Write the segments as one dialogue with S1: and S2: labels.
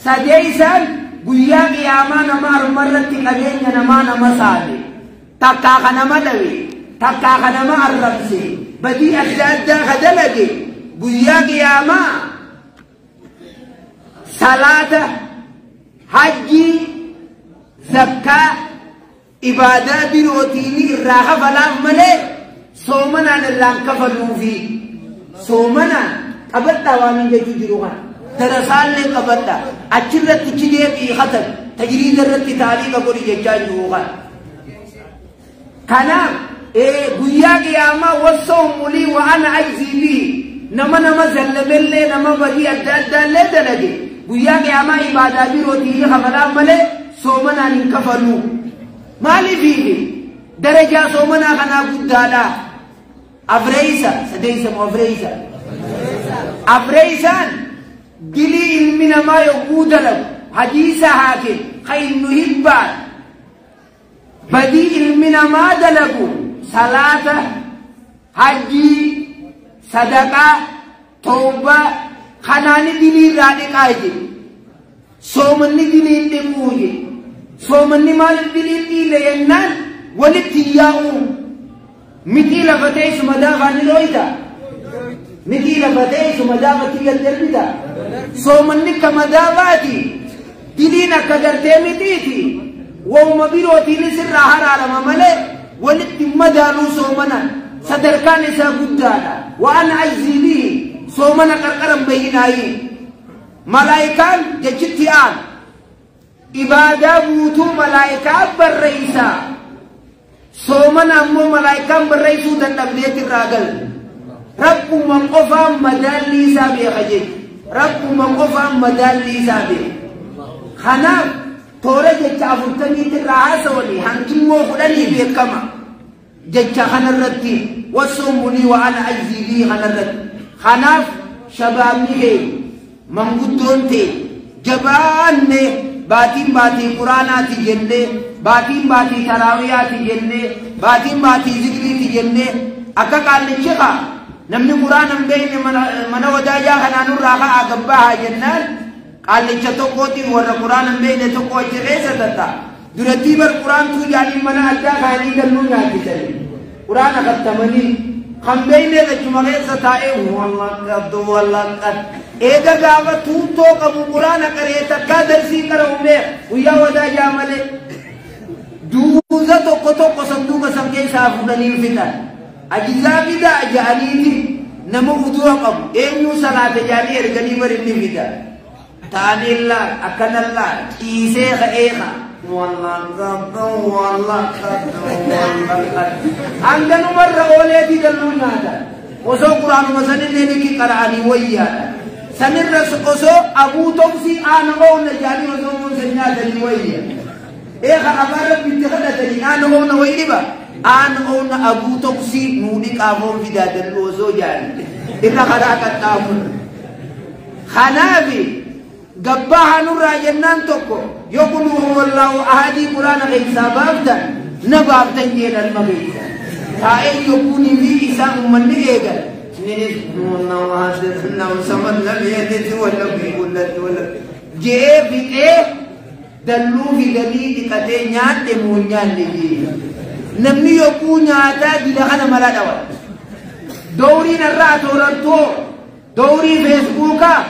S1: Sadeessaan guyyaa qiyaamaa nama harmarratti qabeenya namaa nama saame takkaa ka nama dhabe takkaa ka nama arrabse badii adda addaa ka dalage guyyaa qiyaamaa salaata hajjii zakkaa ibaadaa birootiin irraa kafalaaf malee soomanaan irraan kafaluufi soomanaan qabadhaa waan hin jechuu jiru kana darasaallee qabadhaa achirratti chi deebi'i katan tajriida irratti taaliiqa godhi jechaa jiru kana. Kanaaf guyyaa qiyaamaa wassoomu lii wa ana ajzii bihi nama nama zallamellee nama badii adda addaallee dalage guyyaa qiyaamaa ibaadaa birootiin kafalaaf malee soomanaan hin kafaluu. Maaliifiifi darajaa soomanaa kanaa guddaadha. Afreeysa sadeeysa moo afreeysa? Afreeysaan dilii ilmi namaa yogguu dalagu hadiisa haakim ka Ibnu Hibbaan badii ilmi namaa dalagu salaata hajjii sadaqaa tawbaa kanaani dilii irraa dhiqaa jedhe. Soomanni dilii hin dhiquu jedhe. Soomanni maaliif dilii hin dhiine jennaan walitti hin yaa'uu. Mixii lafa teessu madaafaan ni dhooyta. Mixii lafa teessu madaafatti gad darbita. Soomanni akka madaafaati. Diliin akka gartee mixiiti. Wauma birootiinis irraa haraarama malee walitti madaaluu soomana. Sadarkaan isaa guddaadha. Waan ajzii bihi soomana qarqaran bayyinaayi. Malaayikaan jechitti aan ibaadaa guutuu malaayikaa barreessaa. Soomana ammoo malaayikaan barreessuu dadhabdeet irraa galte. Rabbuma qofaan madaalli isaa beeka jechuudha. Rabbuma qofaan madaalli isaa beeka. Kanaaf toora jecha 40 irraa haasawanii hangimmoo 10 beekama. Jecha kanarratti wassoomu lii wa ana ajzii bihi kanarratti. Kanaaf shabaabni keenya manguddoon ta'e jabaanne baatiin baatii quraanaati jennee baatiin baatii taraawiyaati jennee baatiin baatii zikriiti jennee akka qaallichi kaa namni quraana hin beekne mana wadaajaa kanaa nurraa ka'aa gabbaahaa jennaan qaallicha tokkootiin warra quraana hin beekne tokko achi keessa tatta. Durattii bar quraantuu jaaniin mana addaa kaanii galluu nyaachisanii quraana kattamanii kan beekne achuma keessa taa'ee wallaqaddu wallaqad eega gaafa tuuttoo qabu quraana qaree takkaa darsii qara'u beek guyyaa wadaajaa malee duuza tokko tokko sanduuqa san keessaa fuudhanii fixan. Ajizaa fidaa ja'aniiti nama udu'a qabu eenyuu salaate ja'anii erganii bari inni fida. Taanillaa akkanallaa ciisee ka'ee ka wallaqaddu wallaqaddu wallaqaddu hanganumarra ooleetii galluu nyaata. Osoo quraanuma sanillee ni qara'anii wayyaadha. Sanirra osoo abuu tomsii aana oona ja'anii osoo muunsan nyaatanii wayya. Eega afaan rabbitti kadhatanii aana oona wayi dhiba. Aana oona abuu tomsii nuu dhiqaa foon fidaa dalluu osoo ja'anii irra karaa qaxxaamuru. Kanaafi gabbaa hanurraa jennaan tokko yoo kun wallaahu ahadii quraana keessaa baaftan na baaftan jeen alma keessa. Taa'ee yogguunii fi isaan uummanni eegan. Innis je'ee fixee dalluu fidanii dhiqatee nyaadhe moo nyaanne jee. Namni yogguu nyaataa dila kana mala dhawa. Dowriin irraa toorattoo, dowrii feesbuukaa,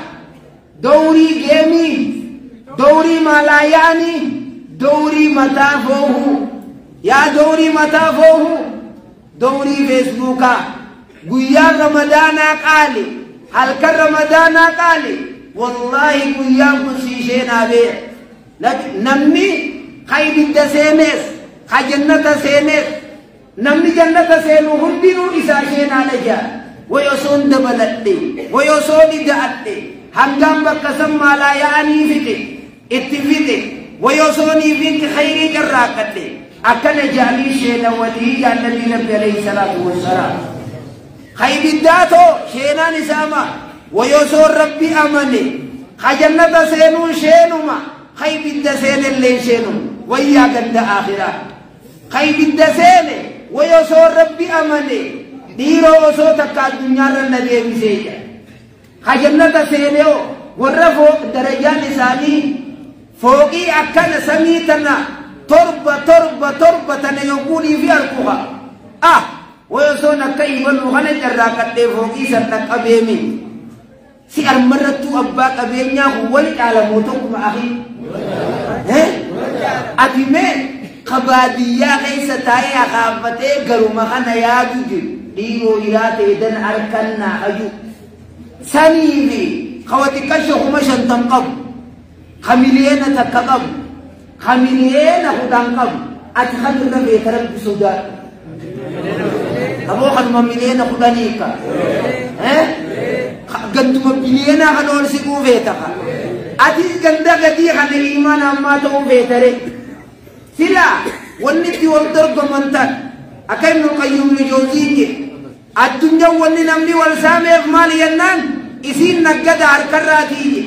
S1: dowrii geemii, dowrii maalaayaanii, dowrii mataa foohuu. Yaa dowrii mataa foohuu, dowrii feesbuukaa. Guyyaan ramadaanaa qaali, halkan ramadaanaa qaali. Wallaahi guyyaan kun siisheenaa beeka. Namni ka ibidda seenees, ka jannata seenees, namni jannata seenu hundinuu isaa sheenaadha jaa. Way osoon dabaladhe, way osoon ida'adhe, hangaan bakka san maalaa yaa'anii fixe, itti fixe, way osoonii fi khayrii carraaqqadhe. Akkana jaanii sheenawanii jaan nabii Rabbi alayhi salaatu wassalaam. Ka ibiddaa too sheenaan isaa maa? Way osoon Rabbi amane, ka jannata seenuun sheenuma, ka ibidda seenellee sheenuma, wayyaa ganda akhiraa. Ka ibidda seene, way osoon Rabbi amane, dhiiroo osoo takka addunyaarra na deebisee jira. Ka jannata seenee hoo warra darajaan isaanii fooqii akkana samii tana torba torba torba tana yogguunii fi arkuha ah wayosoon akka imaluu kana carraaqadhee fooqii san dhaqqabeemi si armarrattuu abbaa qabeenyaa kun wal caalamoo tokkuma ahi ati mee kabaadiyyaa keessa taa'ee akaaffatee garuma kana yaadu jiru dhiiroo hiraa ta'e dan harkannaa ayu sanii fi kawa xiqqasho 50,000 qabu ka 1 million qabu ka 10 million qabu ati kan irra beeka rabbi sodaadhu aboo kanuma 10 million ka ganduma biliyoonaa kan ol siquu feeta ka atis ganda gadii kana imaan ammaa ta'uu feetare sila wanni itti wal dorgoman tan akka Ibnu Qayyim Jawziin jedhe addunyaan wanni namni wal saameef maal jennaan isiin naggada harkarraatii jedhe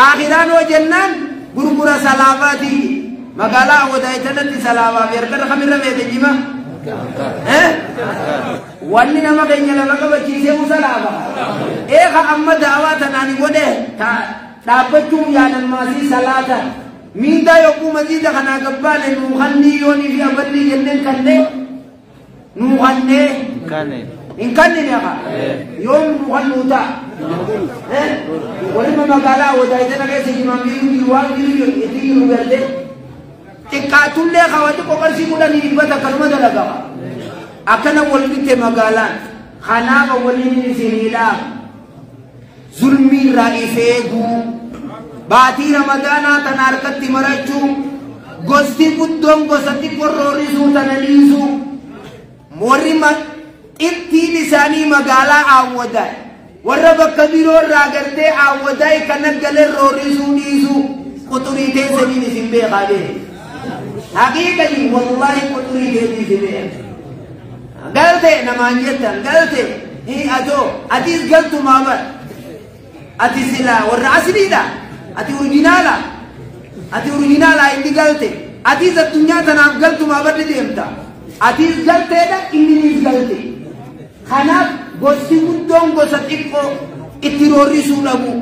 S1: aakhiraan hoo jennaan gurgura salaafaatii jedhe magaalaa Awwadaay tanatti salaafaa fi harkarra kamirra feete jima wanni nama keenya lafa qabachiisee usalaafa eeka amma da'awaa tanaani godhe dhaabbachuun yaadan maasii salaata miindaa yogguu masjiida kanaa gabbaane nuukannii yoonii fi aballii jenneen kannee nuukannee hin kannine aka yoom nuukannuu ta'a walima magaalaa Awwadaay tana keessa jimaan biiru jiru waan jiru itti jiru garte xiqqaatullee kaawwati qoqarsii kudhanii dhibbata akkanuma dalagama akkana wal bitte magaalaan kanaaf waliin isiniidha zulmii irraa ifeeguu baatii ramadaanaa tana harkatti marachuu gosti guddoon gosa xiqqoo roorrisuu tana dhiisuu warri xittiin isaanii magaalaa Awwadaay warra bakka biroo irraa gartee Awwadaay kana galee roorrisuu dhiisuu quxurii teessaniin isin beekaa bee haqiiqanii wallaahi quxurii teessanii isin beeka galte namaan jettan galte hi atoo atis galtumaa bar ati sila warra asliidha ati original ati original inni galte atis addunyaa tanaaf galtumaa barri deemta atis galteedha inninis galte kanaaf gosti guddoon gosa xiqqoo itti roorrisuu dhabu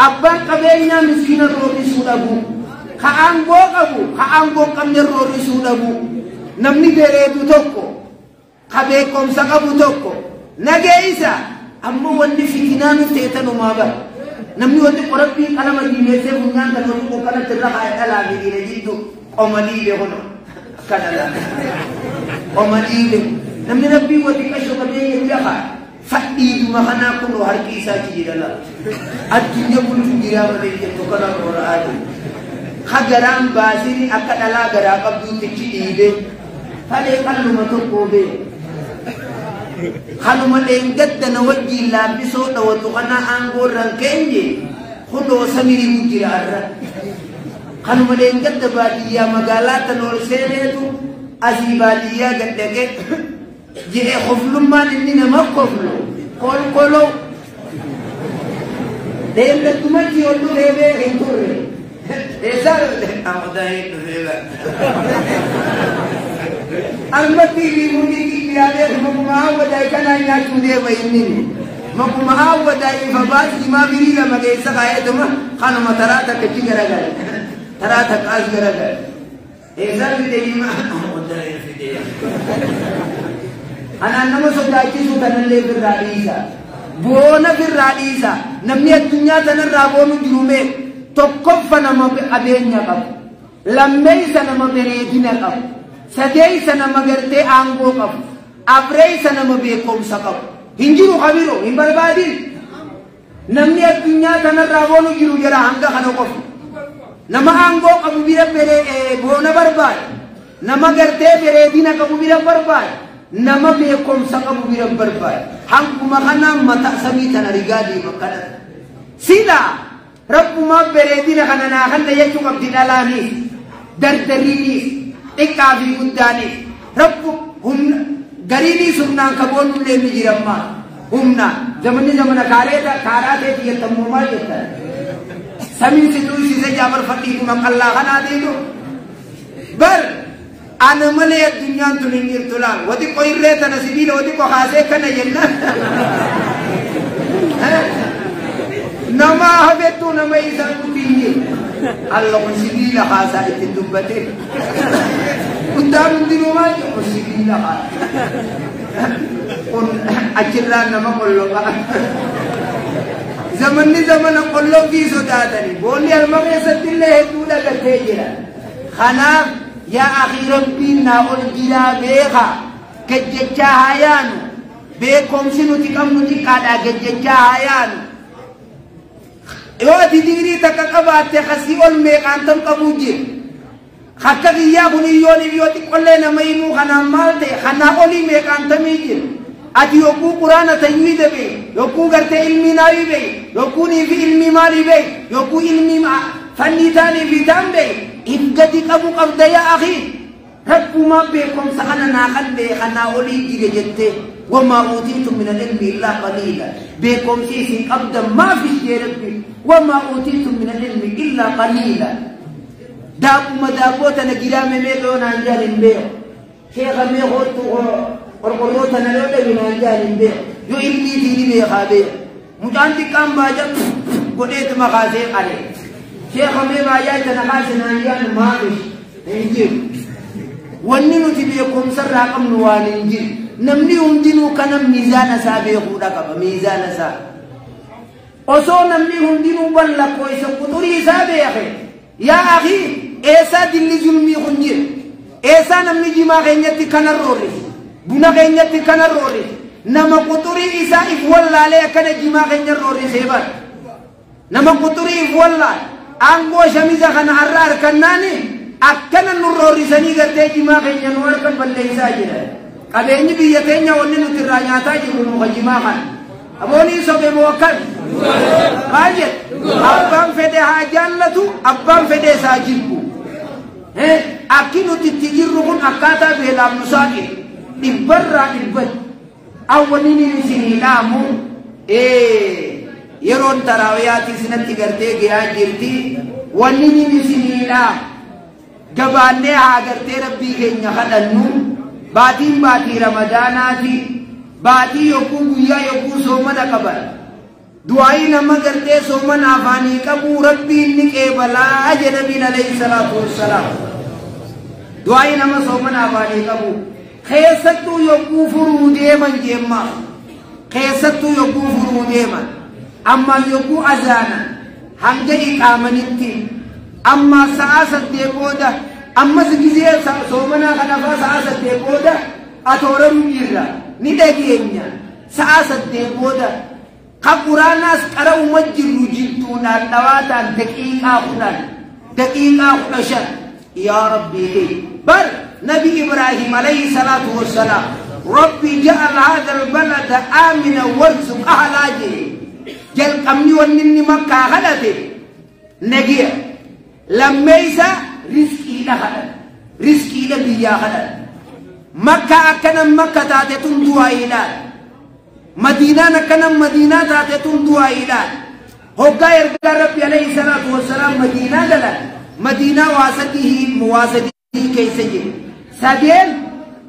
S1: abbaan qabeenyaa miskiina roorrisuu dhabu ka aangoo qabu ka aangoo hin qabne roorrisuu dhabu namni bereedu tokko ka beekumsa qabu tokko nageessa ammoo wanni fitinaa nu teetanumaa bara namni wanti qorabbii qalama diimeessee funyaan kan waliin qokkanatti irra kaa'e dhalaa fi dhiira jiddu qoma dhiibe kuno akkana laata qoma dhiibe namni rabbii wati qasho qabeenya bira kaa'e fadhiiduma kanaa kunoo harki isaa achi jira laata addunyaa bulchu jiraa malee jettu kana roora'aa jiru ka garaan baasini akka dhalaa garaa qabduutti achi dhiibe talee qalluma tokkoo bee kanuma leengaddana wajjiin laaffisoo dhawatu kana aangoo irraan keenye kunoo samiriiru jira arra kanuma leengadda baadiyyaa magaalaa tan ol seeneetu asii baadiyyaa gad dhaqe jedhe koflummaan inni nama koflu kolkoloo leengaddumatti ol dhufee bee hin turre eessaa dhufee dhufee ammatti riimuni kiyyaadee makuma Awwadaay kanaan nyaachuu deema inni makuma Awwadaay ifa baas jimaa birii lama keessa kaa'eetuma kanuma taraa takka achi garagale taraa takka as garagale eessaa fide jimaa Awwadaay fide anaan nama sodaachisu tanallee birraa dhiisa boona birraa dhiisa namni addunyaa tanarraa boonu jiru mee tokkoffa nama qabeenya qabu lammeessa nama bareedina qabu sadeessa nama gartee aangoo qabu afreessa nama beekumsa qabu hin jiru kabiro hin barbaadin namni addunyaa tanarraa boonu jiru jira hanga kana qofu nama aangoo qabu bira boona barbaada nama gartee bareedina qabu bira barbaada nama beekumsa qabu bira barbaada hanguma kana mata samii tana rigaa deema kana sila rabbumaa bareedina kana naa kanna jechuu qabdi dhalaaniis dardariiniis xiqqaa fi guddaanis rabbu humna gariiniis humnaan kaboonnullee ni jirammaa humnaan zamanni zamana kaareeta kaaraa teeti jettammoo maal jettan samiin si tuysise jaabar fadhiituma qallaa kanaa teetu bar ana malee addunyaan tun hin jirtu laal wati qoyirree tana sibiila wati qohaasee kana jennaan Nama hafettuu nama isaan nuti alla kun sibiila haasaa ittiin dubbate. Guddaan hundinuu maal jedhu sibiila haasaa. Kun achirraan nama qollofa. Zamanni zamana qollofii sodaatanii boolli harma keessatti illee hedduu dhagattee jira. Kanaaf yaa akhi rabbiin naa ol jiraa beekaa gajjachaa haa yaanu beekumsi nuti qabnu xiqqaadhaa gajjachaa haa yaanu. Yoo ati digirii takka qabaatte kasii ol meeqaan tam qabuu jira. Akka kiyyaa kun iyyoon iyyoo xiqqollee nama himuu kanaan maal ta'e kanaa olii meeqaan tamii jira. Ati yogguu quraana tajwiida beey, yogguu gartee ilmii naawii beey, yogguu niifi ilmii maalii beey, yogguu ilmii fannii taanii fi taan beey, if gadi qabu qabda yaa akhi. Rabbumaa beekumsa kana naa qalbee kanaa olii jire jettee wamaa uutiitu min alilmi illaa qaliila. Beekumsi isin qabdan maaf ishee rabbi wamaa uutiitu min alilmi illaa qaliila. Daakuma daakoo tana giraame meeqa yoo naan jaal hin beeku. Sheekha meeqootu qorqorroo tana yoo dhabe naan jaal hin beeku. Yoo ilmiitii ni beekaa beeku. Mucaan xiqqaan baajaa godheetuma kaasee qale. Sheekha mee baajaa tana kaase naan jaal maaf hin jiru. Wanni nuti beekumsarraa qabnu waan hin jiru. Namni hundinuu kana miizaana isaa beekuudha qaba miizaana isaa. Osoo namni hundinuu ballakkoo isa quxurii isaa beeke yaa akhi eessaa dilli zulmii kun jira. Eessaa namni jimaa keenyatti kana roorrise buna keenyatti kana roorrise nama quxurii isaa if wallaalee akkana jimaa keenya roorrisee bara. Nama quxurii if wallaale aangoo shamiza kana har'a harkannaani akkana nu roorrisanii gartee jimaa keenya nu harka balleessaa jira. Qabeenyi biyya teenya wanni nuti irraa nyaataa jirru nu jimaa kana. Aboonii sobe moo akkami? Maal jedhe? Abbaan fedhe haa jaallatu, abbaan fedhe isaa jibbu. Akki nuti itti jirru kun akkaataa beelaaf nu saaxilu. Dhibbarraa dhibbatti. Awwaniin isinii dhaamu yeroon taraawiyaatii sinatti gartee gahaa jirti. Wanni isinii dhaamu gabaannee haa gartee rabbii keenya kadhannu. Baatiin baatii ramadaanaati. Baatii yogguu guyyaa yogguu soomana qaban. Du'aayii nama gartee soomana afaanii qabu rabbiin ni qeebalaa jedha nabiin alayhi salaatu wassalaam. Du'aayii nama soomana afaanii qabu. Keessattuu yogguu furuu deeman jeemmaa. Keessattuu yogguu furuu deeman. Ammaan yogguu azaana hanga iqaamanitti. Amma sa'a 8 booda ammas gizee soomanaa kana faa sa'a 8 booda atooramuu jirra ni dhageenya sa'a 8 booda ka quraanaas qara'uma jirru jidduudhaan dhawaataan daqiiqaa 10 daqiiqaa 15 yaa rabbii kee bar nabi Ibraahim alayhi salaatu wassalaam rabbi ja'al haadha albalada aamina warzuq ahlaa jee jalqabni wanni inni makkaa kadhate nagiya lammeeysa rizqiidha kadhate rizqiidha biyyaa kadhate makka akkana makka taate tun du'aayiidhaan madiinaan akkana madiinaa taate tun du'aayiidhaan hoggaa ergaa rabbi alayhi salaatu wassalaam madiinaa galan madiinaa waa sadii keessa jira sadeen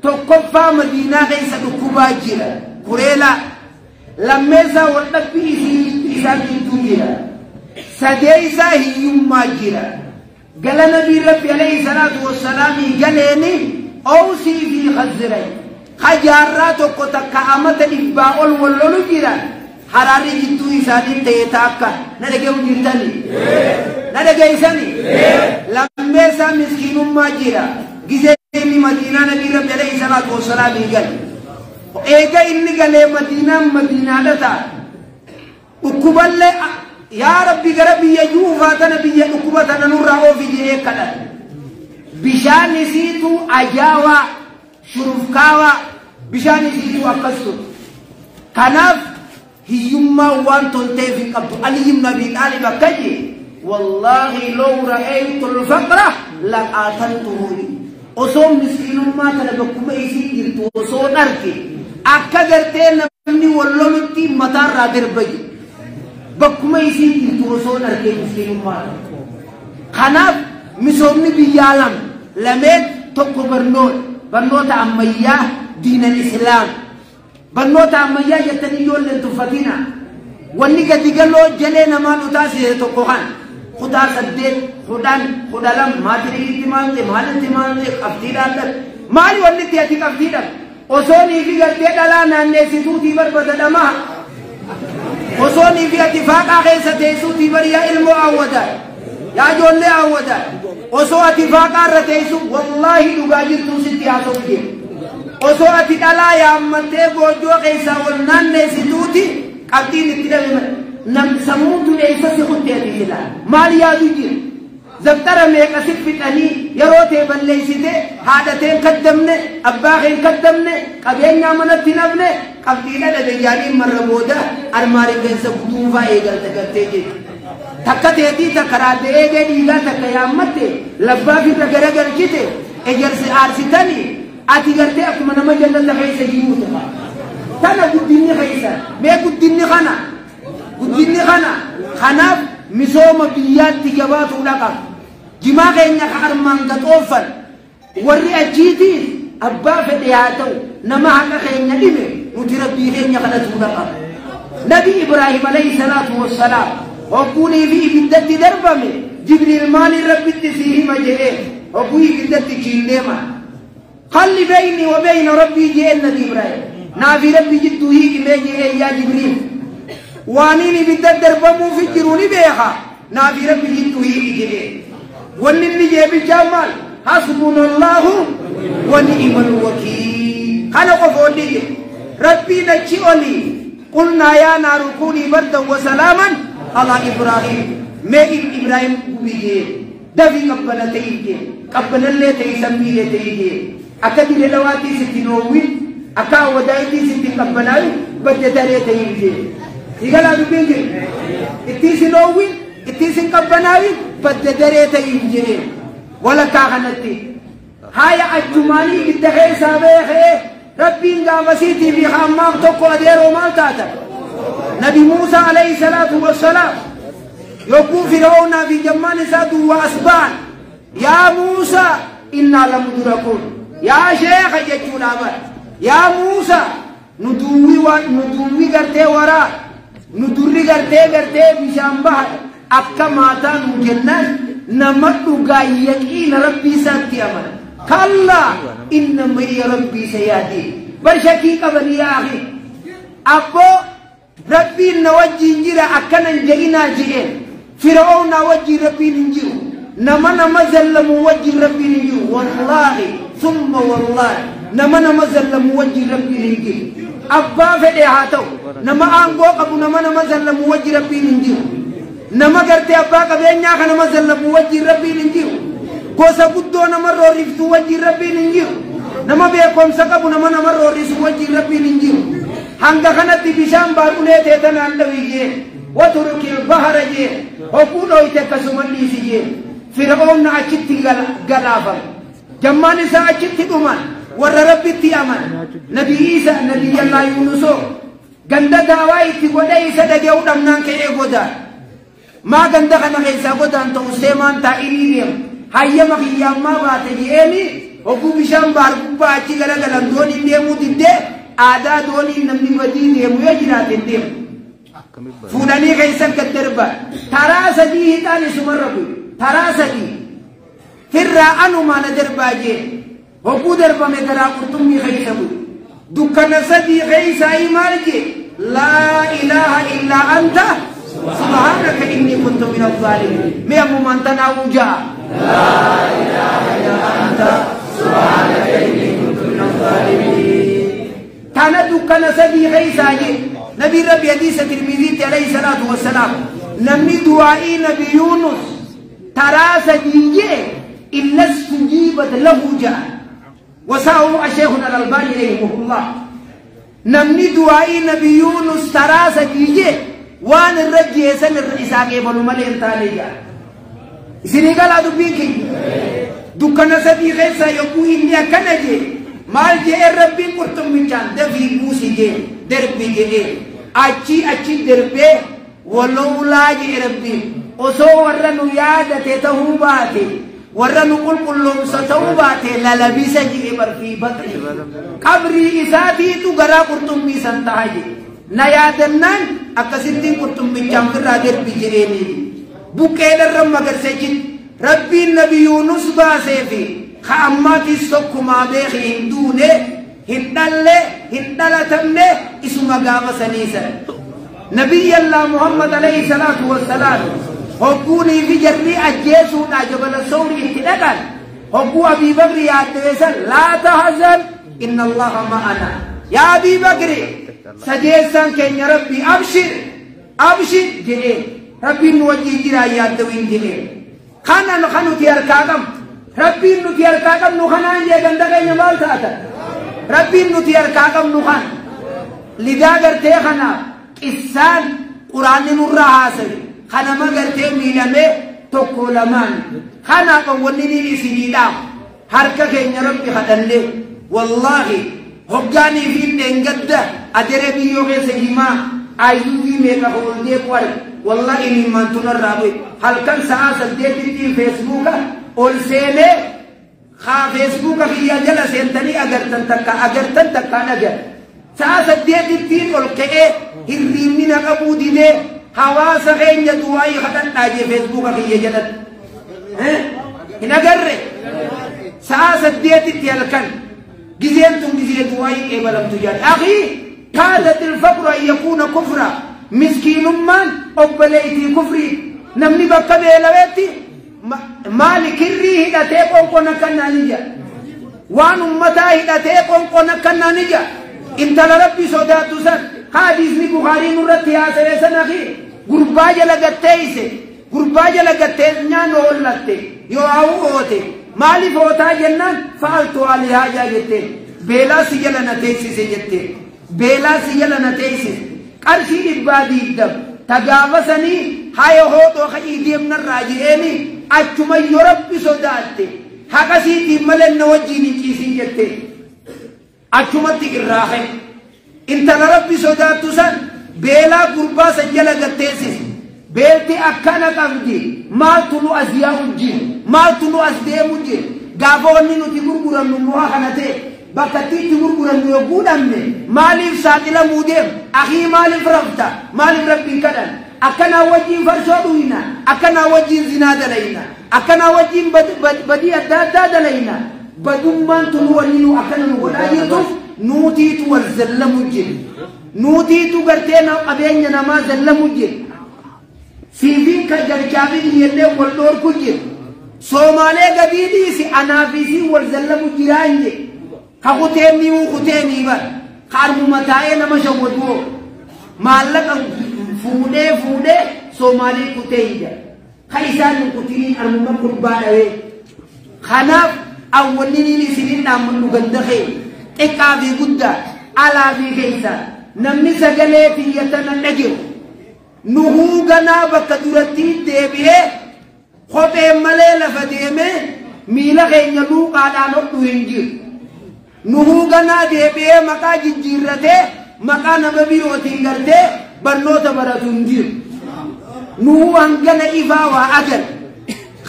S1: tokkoffaa madiinaa keessa dhukkubaa jira kureelaa lammeessaa waldhabbii isaan gidduu jira sadeessaa hiyyummaa jira. Gala nabii rabbi alayhi salaatu wassalaamii galeeni Awsii fi Khazraj hajaarraa tokko takka amata 100 ol wal lolu jiran haraarri jidduu isaanii ta'e taakka na dhaga'u jirtanii na dhageessanii lammeessaa miskiinummaa jira gizee inni madiinaa nabii rabbi alayhi salaatu wassalaamii gale eega inni galee madiinaan madiinaadha ta'a dhukkuballee yaa rabbi gara biyya juufaa tana biyya dhukkuba tana nurraa oofi jedhee kadhate bishaan isiitu ajaawaa shurufkaawaa bishaan isiitu akkas ture kanaaf hiyyummaa waan tolteef hin qabdu Ali ibn Abi Xaalib akka jedhe wallaahi law ra'aytu al-faqra laqaataltuhu osoo miskiinummaa tana bakkuma isii jirtu osoo arge akka gartee namni wal lolutti mataarraa darba jedhe bakkuma isii jirtu osoo arge miskiinummaa kanaaf misoomni biyyaa lama lameen tokko barnoota ammayyaa diinan islaam barnoota ammayyaa jettanii ijoolleen tuffatina Wanni gadi galoo jalee namaa nu taasise tokko kan kutaa 8 10 12 maatiriitti maal ta'e maalitti maal ta'e qabxiidhaan dhabe maali wanni itti ati qabxiidhaan osoo nii fi gartee dhalaa naanneessituutii barbadadhamaa osoo nii fi ati faaqaa keessa teessuutii bari yaa ilmoo hawwataa yaa ijoollee hawwataa osoo ati faaqaa irra teessu wallaahi dhugaa jirtuu sitti haasa'u jee osoo ati dhalaa yaammattee goojjoo keessaa wal naanneessituuti qabxiin itti dhabe nam sammuutu eessa si kutte ati silaa maal yaadu jira zabxara meeqa si fixanii yeroo tee balleessite haadha tee hin kaddamne abbaa kee hin kaddamne qabeenyaa manatti hin hafne qabxiidha dhabe yaadiin marra booda armaari keessa guduunfaa eegalte gartee jechuudha. Takka teetii takka raadde eegee dhiigaa takka yaammatte labbaa firra garagalchite ejersi aarsitanii ati gartee akkuma nama jallata keessa jiruutu tana guddinni keessa mee guddinni kana kanaaf misooma biyyaatti jabaatuudha qaba. Jimaa keenya ka armaan gaxoofan warri achiitiif abbaa fedhe haa ta'u nama haqa keenya dhime nuti rabbii keenya kadhatuudha qaba. Nabi Ibraahim alayhi salaatu wassalaam hogguunii fi ibiddatti darbame Jibriil maaliin rabbitti sii hima jedhee hogguu ibiddatti chiin deema. Qalli beeyni wa beeyna rabbii jedheen Nabi Ibraahim naafi rabbi jidduu hiikimee jedhee yaa Jibriil waaniin ibidda darbamuufi jiru ni beeka naafi rabbi jidduu hiiki jedhee. Wanni inni jeebichaa maal hasbunallahu wa ni'mal wakiil kana qofa wanni jedhe rabbiin achi olii qulnaa yaa naaru kuunii bardan wa salaaman alaa Ibraahim mee Ibraahim gubi jee dafii qabbana ta'ii jee qabbanallee ta'ii sammiilee ta'ii jee akka dire dhawaatii sitti noowwin akka awwadaayitii sitti qabbanaa'in badda taree ta'ii jee igalaa dubbiin jiru ittii si noowwin ittii sin qabbanaa'in badda daree ta'ii jedhee walakkaa kanatti haya achumaanii ibidda keessaa beekee rabbiin gaafasiitii fi hammaaf tokko adeeroo maal taatan nabi Muusaa alayhi salaatu wassalaam yogguu Fir'aawnaa fi jammaan isaa duwwaa as ba'an yaa Muusaa innaa lamudrakuun yaa sheekha jechuudha bara yaa Muusaa nu duwwii gartee waraa nu durri gartee bishaan baha akka maataa nu jennaan nama dhugaa yaqiina rabbii isaatti amana kallaa inna ma'iya rabbii sayahdii bar shakkii qabanii yaa akhi abboo rabbiin na wajjiin jira akkanan je'inaa je'een fir'aawnaa wajjiin rabbiin hin jiru nama nama zallamu wajjiin rabbiin hin jiru wallaahi summa wallaahi nama nama zallamu wajjiin rabbiin hin jiru abbaa fedhe haa ta'u nama aangoo qabu nama nama zallamu wajji rabbiin hin jiru nama gartee abbaa qabeenyaa ka nama zallamu wajjiin rabbiin hin jiru gosa guddoo nama roorriftu wajjiin rabbiin hin jiru nama beekumsa qabu nama nama roorrisu wajjiin rabbiin hin jiru hanga kanatti bishaan baar ulee teetanaan dhawi jee waturukil bahara jee hogguu dhooyte akkasuma dhiisi jee fir'oonna achitti galaafame jammaan isaa achitti dhuman warra rabbitti aman nabi Iisa nabiyyallaa Yuunusoo ganda daawaa itti godhee isa dhage'uu dhabnaan ka'ee godaan maa ganda kana keessaa godaan ta'u seemaan taa'inii deema hayyama kiyyaammaa baate je'eeni hogguu bishaan baar gubbaa achi garagalan dooniin deemuu diddee aadaa dooniin namni badii deemu yoo jiraate hin deemu fuudhanii keessa gad darban taraa sadii hixaan isumarra bu'e taraa sadii firraa anumaa na darbaa jee hogguu darbame garaa qurxummii keessa bu'e dukkana sadii keessaa maal jee laa ilaaha illaa anta subhaanaka inni kuntu min azzaalimiin mee ammumaan tanaa ujaa laa ilaaha illaa anta subhaanaka inni kuntu min azzaalimiin tana dukkana sadii keessaa jee nabii rabbi hadiisa Tirmiziitti alayhi salaatu wassalaam namni du'aa'ii nabi Yuunus taraa sadii jee illa stujiibat lahu ja'a وساو شيخنا الألباني رحمه الله نمني دعائي نبي يونس ترى سديجه وان الرجي سن الرئيسا قبل ملين تاني جا سنغال ادو بيكي دكان سدي خيسا يكو إني أكنجي مال جي ربي قرطم من جان دفي بوسي جي دربي جي أچي أچي دربي ولولا جي ربي osoo warra nu yaadate ta'uu baate warra nu qulqulloomsa ta'uu baate lalabisa ji'e barfii baqri qabrii isaatiitu garaa qurxummii san ta'a jedhe. Na yaadannaan akkasittiin qurxummichaan firraa darbi jedheeni. Buqqeedharra magarsee jirti. Rabbiin Nabi Yuunus baasee fi ka ammaatis tokkumaa beeki hin duune hin dhalle hin dhalatamne isuma gaafa saniisan. Nabiyyallaa Muhammad alayhi salaatu wassalaam hogguunii fi jarri ajjeesuudha jabala sawri itti dhaqan hogguu Abii Bakri yaaddeessan laa tahzan inna Allaha ma'ana. Yaa Abii Bakri sadeessaan keenya Rabbi abshir abshir jedhee Rabbiin nu wajjin jiraa yaaddawiin jedhee. Kanan kan nuti harkaa qabnu Rabbiin nuti harkaa qabnu kanaan jee ganda keenya maal taata? Rabbiin nuti harkaa qabnu kan lidaa gartee kanaaf qissaan quraanni nurraa haasawe kanama gartee miidhamee tokko lamaan kanaaf wanni niin isiniidhaaf harka keenya Rabbi kadhannee wallaahi hoggaanii fi dheengadda adere biyyoo keessa himaa ayyuufii meeqa hooltee qo'are wallaahi imimmaantunarraa bu'e halkan sa'aa 8tti feesbuuka ol seenee haa feesbuuka kiyyaa jala seentanii agartan takka agartan takkaan agar sa'a 8tti ol ka'ee hirriibni na qabuu didee hawaasa keenya du'aayii kadhadhaa jee feesbuuka kiyya jalatti hin agarre sa'a 8tti halkan gizeen tun gizee du'aayii qeebalamtu jedhe akii kaadat ilfaqru an yakuuna kufra miskiinummaan obboleeytii kufrii namni bakka beelaweetti maali kirrii hidhatee qonqon akkannaan ija waan ummataa hidhatee qonqon akkannaan ija intala Rabbi sodaattu san hadiisni Bukaarii nurratti haasa'e san akii gurbaa jala gatteeyse gurbaa jala gattee nyaan oollatte yoo hawwu oote maaliif ootaa jennaan fa'altu alihaajaa jetteen beelaa si jala na teessise jetteen beelaa si jala na teessise qarshii 120 tagaafa sanii haya hoodoo ka'ii deemnarraa je'eeni achuma yoo Rabbi sodaatte haqa siitiin malee na wajjiin hin ciisin jetteen achumatti irraa ka'e intala Rabbi sodaattu san beelaa gurbaa san jala gatteessise beelti akkana qabdi maaltu nu as yaa'u jira maaltu nu as deemu jira gaafa wanni nuti gurgurannu muka kana ta'e bakka itti gurgurannu yogguu dhabne maaliif saaxilamuu deemu akii maaliif rafta maaliif Rabbiin kadhan akkanaa wajjiin farshoo dhuyna akkanaa wajjiin zinaa dalayna akkanaa wajjiin badii adda addaa dalayna badummaan tun wanni nu akkana nu godhaa jirtuuf nuutiitu wal zallamu jira nuutiitu gartee qabeenya namaa zallamu jira siifiin kan jalchaafi dhiyeellee wal dhoorku jira Soomaalee gadii dhiisi anaafisii wal zallamu jiraan je ka kuteennii wuu kuteenii bar ka armuma taa'ee nama shawwatuo maallaqa fuudhee fuudhee Soomaalii kutee ija ka isaan hin kutiniin armuma gurbaa dhawee kanaaf awwanni niin isiniin dhaammannu ganda kee xiqqaa fi guddaa alaa fi keessa namni sagalee tiyya tana dhage'u nuhuu ganaa bakka duratti deebi'ee kopheen malee lafa deemee miila keenya luuqaadhaan hodhu hin jiru. Nuhuu ganaa deebi'ee maqaa jijjiirratee maqaa nama birootiin gartee barnoota baratu hin jiru. Nuhuu hangana ifaa waa agar.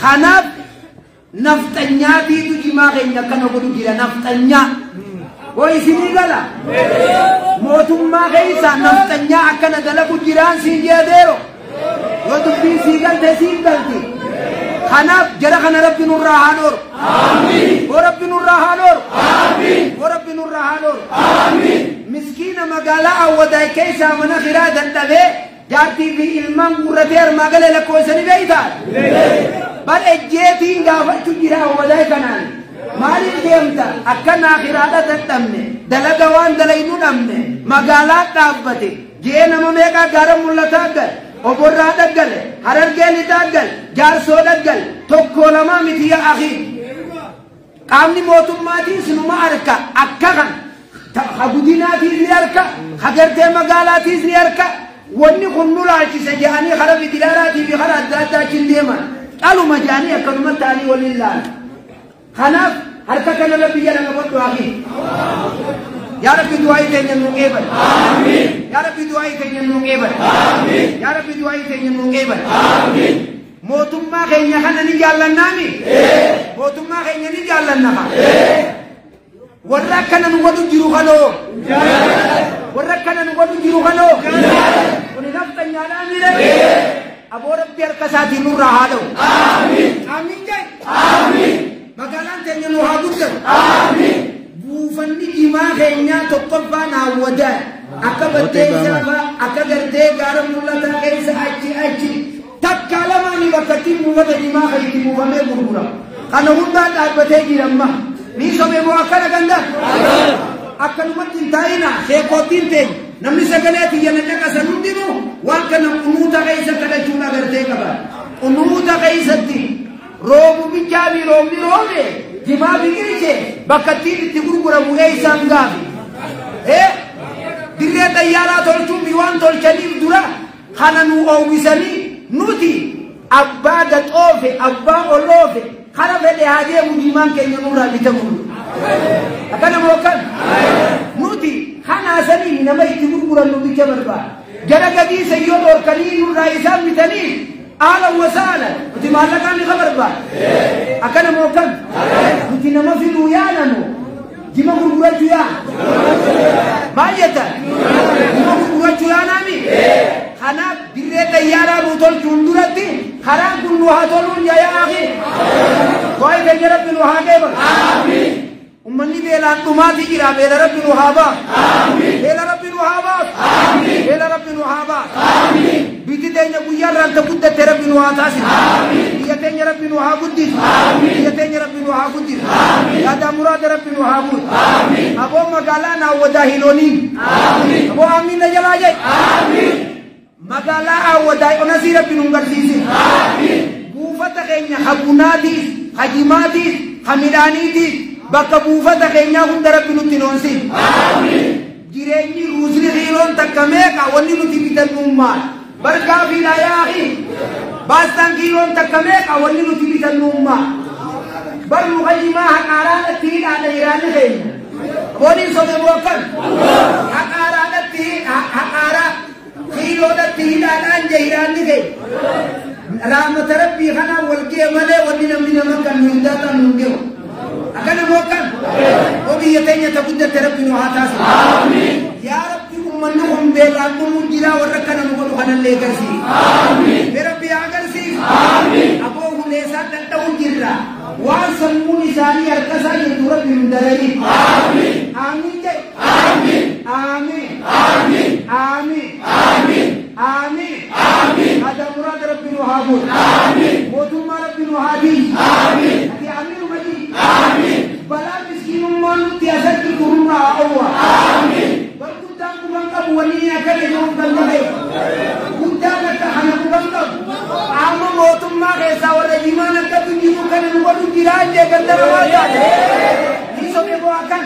S1: Kanaaf nafxanyaatiitu jimaa keenya akkana godhu jira nafxanyaa. Hoo isinii gala? Mootummaa keessa nafxanyaa akkana dalagu jiraan siin jeedeero. Yoo dubbiin sii galte siin galti. Kanaaf jara kana Rabbi nurraa haa dhooru. Hoo Rabbi nurraa haa dhooru. Hoo Rabbi nurraa haa dhooru. Miskiina magaalaa Awwadaay keessaa mana kiraa dadhabee jaartii fi ilmaan guurratee armaa galee lakkoofsanii beektaa? Bar ejjeetiin gaafachuu jira Awwadaay kanaan. Maaliif deemta? Akkanaa kiraadha dadhabne dalaga waan dalaynu dhabne magaalaa dhaabbate jee nama meeqaa gaara mul'ataa gale oborraa dhaggale harargee lixaa gale jaarsoo dhaggale tokko lamaa miti yaa akii. Qaamni mootummaatiis numa harka akka kan ha gudinaatiis ni harka ha gartee magaalaatiis ni harka wanni kun nu laalchise jedhanii kara federaalaatii fi kara adda addaa achiin deeman dhaluma jedhanii akkanuma ta'anii waliin laala. Kanaaf harka kana Rabbi jala qabadhu akii. Yaa Rabbi du'aa teenya nuu qeebal. Yaa Rabbi du'aa teenya nuu qeebal. Yaa Rabbi du'aa teenya nuu qeebal. Mootummaa keenya kana ni jaallannaami? Mootummaa keenya ni jaallanna. Warra akkana nu godhu jiru kanoo. Warra akkana nu godhu jiru kanoo. Kuni nafxanyaadhaa mire. Aboo Rabbi harka isaatiin nurraa haa dha'u. Aamiin jee. Magaalaan teenya nu haa guddatu. Buufanni jimaa keenyaa tokkoffaan hawwataa. Akka baddeessaa fa'aa akka gartee gaara mul'ataa keessa achi achi takka lamaanii bakka ittiin buufata jimaa kan itti buufamee gurgurama. Kana hundaan dhaabbatee jira amma. Ni sobee moo akkana ganda? Akkanumatti hin taa'ina sheekootiin teenya. Namni sagalee tiyya na caqasan hundinuu waan kana qunuuta keessa kadhachuun agartee qaba. Qunuuta keessatti roobu bichaa fi roobni roobe jimaa biqilche bakka ittiin itti gurguramu eessaan gaafi. Dirree xayyaaraa tolchuun waan tolchaniif dura kana nu oowwisanii nuti abbaa gaxoofe abbaa oloofe kara fedhe haa deemu jimaan keenya nurraa bitamu. Akkana moo akkam? Nuti kanaasanii nama itti gurgurannu bicha barbaada. Gara gadii sayyoo dhorkanii nurraa isaan bitanii aalan wasaala nuti maallaqaan ni barbaada. Akkana moo akkam? Nuti nama fiduu yaananu jima gurgurachuu yaa? Maal jettan? Jima gurgurachuu yaanaami? Kanaaf dirree xayyaaraa nu tolchuun duratti karaan kun nu haa toluun yaa akhi. Waa'ee keenya Rabbi nu haa qeebalu. Ummanni beelaan dhumaatii jira beela Rabbi nu haa baasu. Beela Rabbi nu haa baasu. Beela Rabbi nu haa baasu. Biyyi teenya guyyaarraan ta guddatte Rabbi nu haa taasisu. Biyya teenya Rabbi nu haa guddisu. Biyya teenya Rabbi nu haa guddisu. Yaadaa muraada Rabbi nu haa guutu. Aboo magaalaa naawwadaa hilooniin. Aboo amiin na jalaa jedhe. Magaalaa hawwadaa onasii Rabbi nu garsiisin. Buufata keenya habunaatiif, hajimaatiif, hamidhaaniitiif bakka buufata keenyaa hunda Rabbi nutti noonsin. Jireenyi ruusni kiiloon takka meeqa wanni nuti bitannu maal? Barkaa fi laayaahi. Baastaan kiiloon takka meeqa wanni nuti bitannu maal? Barru hajimaa haqaaraadhatti hidhaadha jiraanni keenya. Booniin sobe bookkan. Haqaaraadhatti haqaaraa kiiloodhatti hidhaadhaan jee jiraanni keenya. Rahmata Rabbii kanaan wal ga'e malee wanni namni nama kan nu hin daataan nu hin ga'u. Akkana moo akkam? Oo biyya teenya ta guddatte Rabbi nu haa taasisu. Yaa Rabbi ummanni kun beelaan dhumuu jira warra akkana nu godhu kanallee garsiisi. Mee Rabbi haa garsiisu. Aboo huleesaan dhadha'uu jirra. Waan sammuun isaanii harka isaa jirtu Rabbi nu dararin. Aamiin jedhe. Aamiin. Aamiin. Aamiin. Hada muraada Rabbi nu haa godhu. Mootummaa Rabbi nu haa diisu. Ati amiinuma dii. Balaa miskiinummaa nutti asatti gurraa haa owwa. Bar guddaan quban qabu wanni akkana jiruuf kan ta'e. Guddaan akka kana quban qabu. Qaama mootummaa keessaa warra jimaan akka jiru kana nu godhu jiraan jee ganda namaa taate. Ni sobe boo akkan.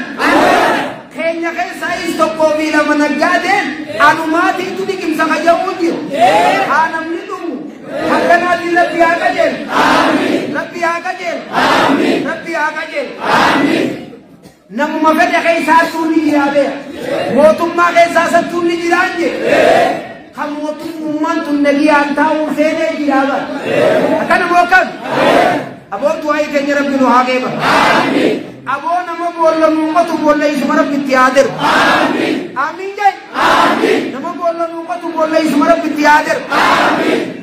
S1: Keenya keessaa is tokkoo fi lama naggaadeen anumaatiitu liqimsa kaja'uu jiru. Haa namni dhumu. Akkanaatiin Rabbi haa qajeelu. Rabbi haa qajeelu. Rabbi haa qajeelu. Namuma fedhe keessaa tuunni jiraa beeka. Mootummaa keessaa sattuun ni jiraan jee. Kan mootummaan tun nagiyaan taa'uu feenee jiraa bara. Akkana moo akkam? Aboon du'aayii keenya Rabbi nu haa qeebalu. Aboo nama boolla nuu qotu boolla isuma Rabbi itti haa darbu. Aamiin jedhe. Nama boolla nuu qotu boolla isuma Rabbi itti haa darbu.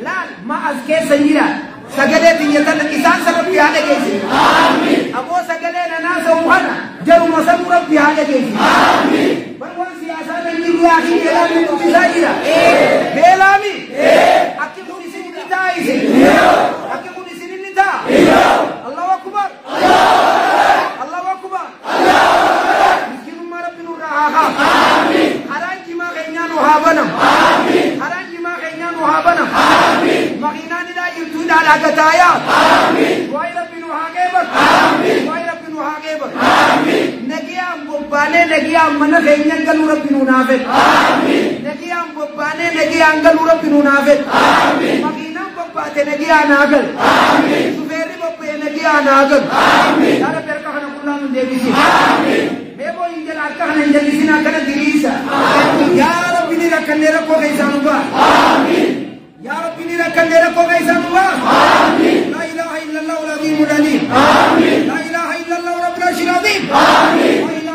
S1: Laal ma as keessa jira. Sagalee tiyya tana isaan san Rabbi haa dhageessisu. Aboo sagalee nanaa sa'u kana jaruma sanuu Rabbi haa dhageessisu. Bar waan siyaasaa nan jiru yaa akhi beelaa nu dubbisaa jira. Beelaami. Akki kun isin ni ta'a isin. Akki kun isin ni ta'a. Allahu akbar. Allahu akbar. Miskinummaa Rabbi nurraa haa kaasu. Karaan jimaa keenyaa nu haa banamu. Karaan jimaa keenyaa nu haa banamu. Makiinaan hidhaa jirtu hidhaadhaa gataayaa. Waa'ee Rabbi nu haa qeebalu. Waa'ee Rabbi nu haa qeebalu. Nagiyaan bobbaanee nagiyaan mana keenya galuu Rabbi nu naa fedhu. Nagiyaan bobbaanee nagiyaan galuu Rabbi nu naa fedhu. Makiinaan bobbaate nagiyaan haa galu. Shufeerri bobba'e nagiyaan haa galu. Yaa Rabbi harka kana qullaa nu deebisin. Mee boo hin jala harka kana hin jallisin akkana diriirsa. Yaa Rabbi ni rakkannee rakkoo keessaa nu baasi. Yaa Rabbi ni rakkannee rakkoo keessaa nu baasi. Laa ilaaha illallah al-aziimul aliim. Laa ilaaha illallah rabbul arshil aziim. Laa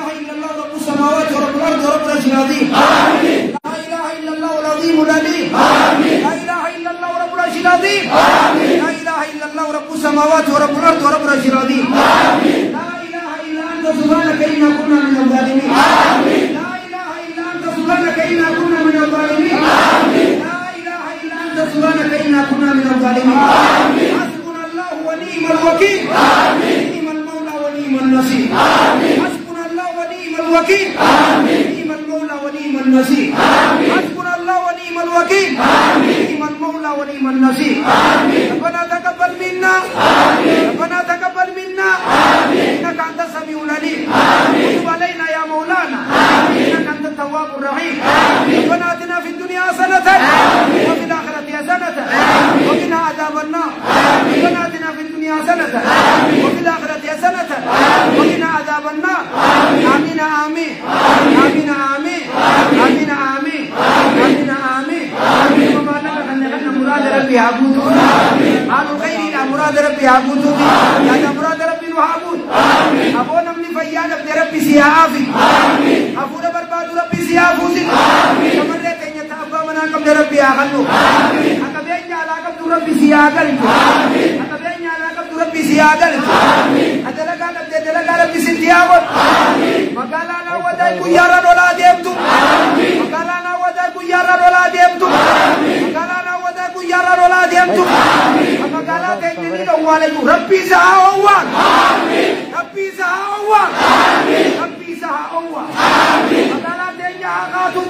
S1: العظيم. آمين. لا إله إلا الله العظيم العليم. آمين. لا إله إلا الله رب العرش العظيم. آمين. لا إله إلا الله رب السماوات ورب الأرض ورب العرش العظيم. آمين. لا إله إلا أنت سبحانك إنا كنا من الظالمين. آمين. لا إله إلا أنت سبحانك إنا كنا من الظالمين. آمين. لا إله إلا أنت سبحانك إنا كنا من الظالمين. آمين. حسبنا الله ونعم الوكيل. آمين. نعم المولى ونعم النصير. آمين. حسبنا الله ونعم الوكيل. آمين. نعم المولى ونعم النصير. آمين. حسبنا الله ونعم الوكيل. آمين. نعم المولى ونعم النصير. آمين. ربنا تقبل منا. آمين. ربنا تقبل منا. آمين. إنك أنت السميع العليم. آمين. وتب علينا يا مولانا. آمين. إنك أنت التواب الرحيم. آمين. ربنا آتنا في الدنيا حسنة. آمين. وفي الآخرة حسنة. آمين. وقنا عذاب النار. آمين. ربنا آتنا في الدنيا حسنة. آمين. وفي الآخرة حسنة. آمين. وقنا عذاب النار. آمين آمين آمين آمين آمين آمين آمين آمين آمين. وما لك أن مراد ربي عبود. آل الخير إلى مراد ربي عبود. يا مراد ربي وعبود. أبونا من فيانا ابن ربي سيعافي. أبونا برباد ربي سيعفوز. كمرة إن يتأبى منا قبل ربي أخلو. أكبين على قبل ربي سيعقل. أكبين على قبل ربي سيعقل. أدلك نبدأ دلك ربي سيعقل. مقالانا وداي كيارا ولا ديمتو. مقالانا وداي كيارا ولا ديمتو. مقالانا وداي كيارا ولا ديمتو. مقالا تنجني دوالي ربي سهوا. ربي سهوا. ربي سهوا. مقالا تنجا غاتو.